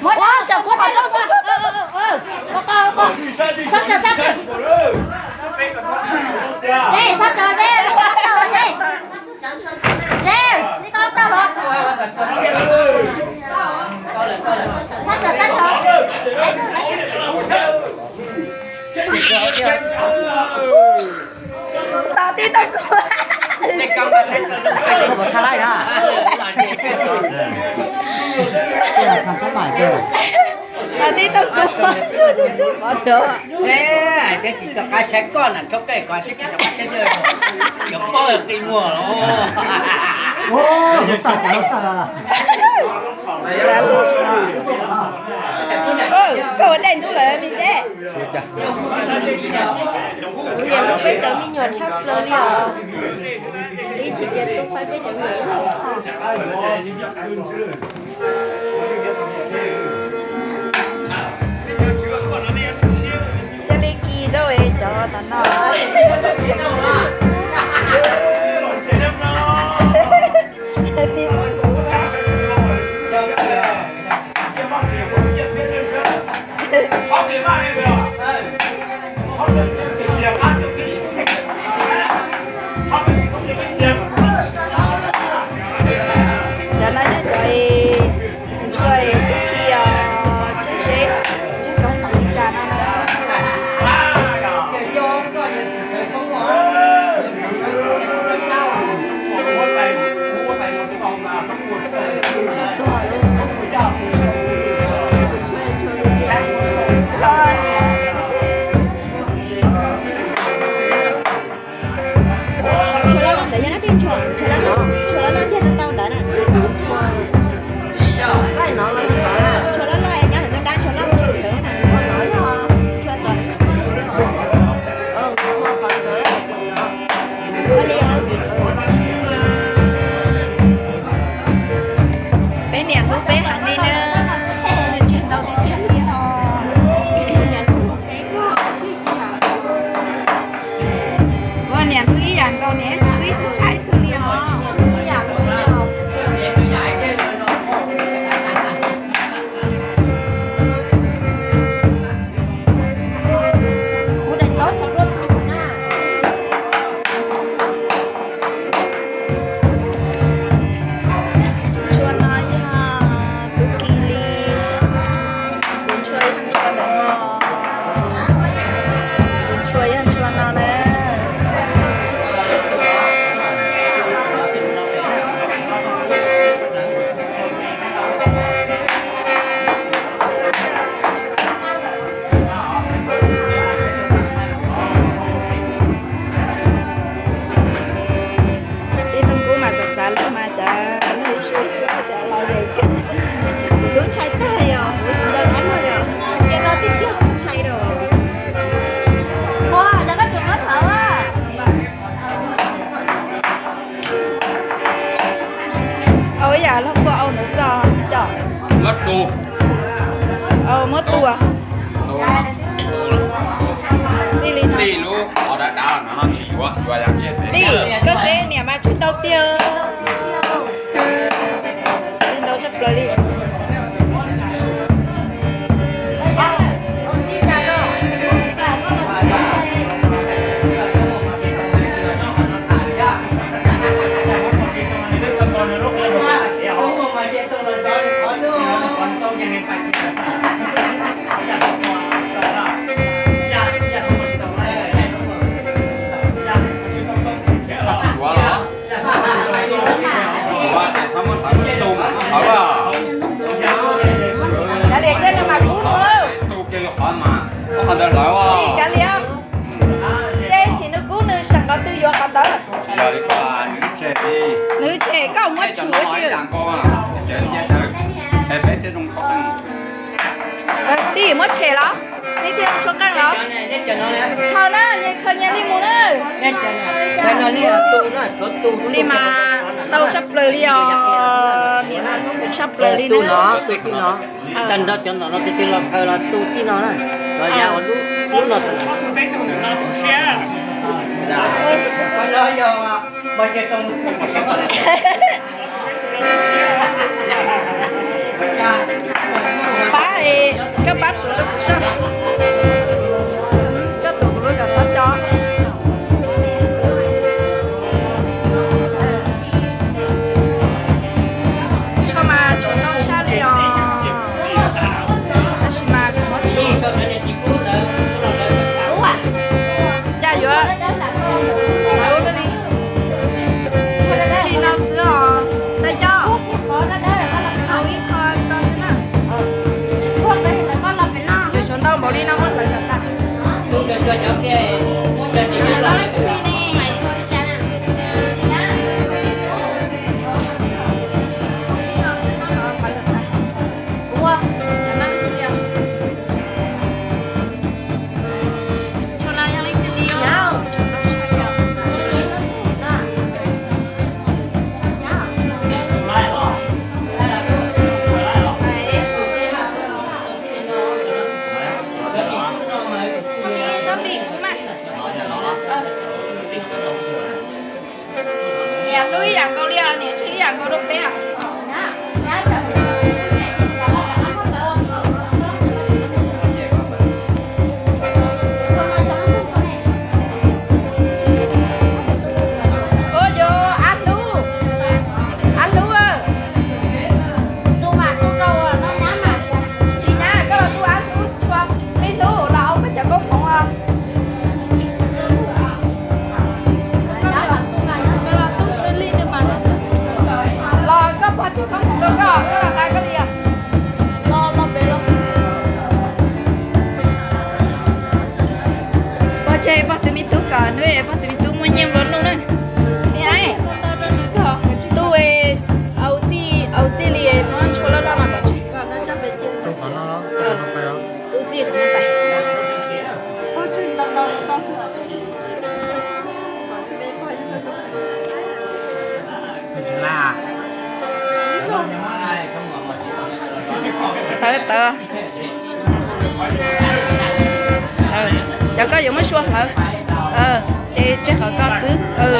Ua, tsam kuv qhov rooj, sab tsam, sab tsam. Dej, sab tsam dej, dej, dej, dej, dej, dej, dej, dej, sab tsam, sab tsam. Tos tib tau kuv. Tos tib tau kuv. Koj ua dej ntub lawm me ntse. Kuv niam hlub peb cov me nyuam tshaj plaws li os. Ib chim ces tu faib peb cov me nyuam. Thiaj li kis rau cov tom no. Cov no yog cov ntsuag kuv khi os, tseg seb tseg kom tau li cas no na. Tshuav loj loj ntawd yog dab tsi? Tshuav, tshuav loj loj, tshuav loj loj ntseg tau tau ntawd na. Tshuav loj loj es nyob ntawm nruab nrab, tshuav loj ntawd na. Tshuav ntawd. Ua li os. Peb niam hlub peb heev li na, tseg ntau tiag tiag li os. Ua niam hlub ib yam nkaus niam hlub ib tug saib ib tug li os. Kuv daim ntaub tsho dua tus na. Tshuav no yog kuv khi li, kuv tshuav yog tshuav ntawm no, kuv tshuav yog tshuav no na. Ib tug kub mas xav xav lub mas cas lub siab siab cas los lawm. Lub ntshai tag yom, kuv tsis nco dab no yom, cia no tiag tiag kuv ntshai rau. Ua cas koj tseem muab hlawv a? Au ib yam lub kua au ntawd txog cov. Muab tu. Au muab tu. Txij li no. Txij lub qhov dav dav no tsis yuav, yuav yam tsis. Tij, koj seb niam mas tseg ntau tiag. Tseg ntau tshaj plaws li. Tsis yuav los? Yuav ces txhob muab hlawv, muab tu mas muab hlawv. Kav liam, cia nws mam kub nws. Tu kiag li qhov mas, muab qhov ntawd hlawv. Kav liam, ces tsis nws kub nws seem nkaus twg yuav qhov ntawd. Tsis yog li ko, nws tseg li. Koj muab tshwm ua tsi? Tij muab tshem los? Nej thiaj tshuab qeej los? Thaum na, nyias khaws nyias li mus na. Li mas tau tshaj plaws li os, nim no hnub kub tshaj plaws li na. Tag nrho cov ntawm no tig tig los khaws los tu tij no na. Los yav lub no. Pab, koj pab tuav rau kuv soj. Koj tuav kuv lub kom txhob co. Tshuaj mas tshuav ntau tshaj li os, tab sis mas kuv muab tus cas yuav li no xwb os. Tais coj, hau ib qho rau xwb na. Cov tshuav ntau npaum li no muab hlawv kom tas. Niam hlub ib yam nkaus li os, niam tsheej ib yam nkaus rau peb. Ua yog Ab Hlub, Ab Hlub, tus mam tu rau no nyab mas, tus nyab koj los tu Ab Hlub, Ab Hlub los ua koj cov koob hmoov os. Los koj pog tsis koob hmoov rau koj, koj los nqa koj li os. Pog tseg pog tus me tub kom hnub pog tus me tub muaj nyiaj nplua nuj na. Me aiv, tu, au txij, au txij li muab tshuaj loj loj no kom tseg. Tu txij qhov no pais. Tawv tawv. Cov koj yuav muab sua hlawv, ces tseg qhov ko xwb.